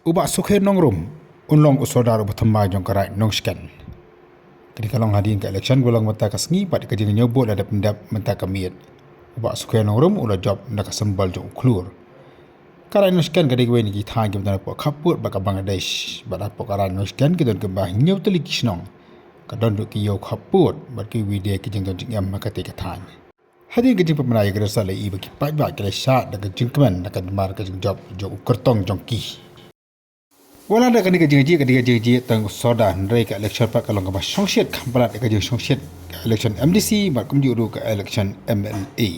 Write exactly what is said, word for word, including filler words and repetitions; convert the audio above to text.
U Bah Sukher Nongrum un long u sordar uba thymmai jong ka Raid Nongshken. Kane ka long hadien ka election ba long mynta ka sngi bad ka jingñiew vote la dep pyndep mynta ka miet. U Bah Sukher Nongrum u la jop na ka symbol jong u khlur. Ka Raid Nongshken ka dei kawei na ki thaiñ kiba don hapoh khappud bad ka Bangladesh, bad hapoh ka Raid Nongshken ki don kumba hynñiew tylli ki shnong. Ka don ruh ki ïew khappud bad kiwei de ki jingdon jingem ha katei ka thaiñ. Hadien ka jingpynbna ïa ka result la ïohi ba ki paidbah ki la shad da ka jingkmen na ka namar ka jingjop jong u kyrtong jong ki. Wat la da kane ka jingjied, ka dei ka jingjied tang u sordar, hynrei ka election pat ka long kaba shongshit, kham palat ïa ka jingshongshit ka election M D C bad kumjuh ruh ka election M L A.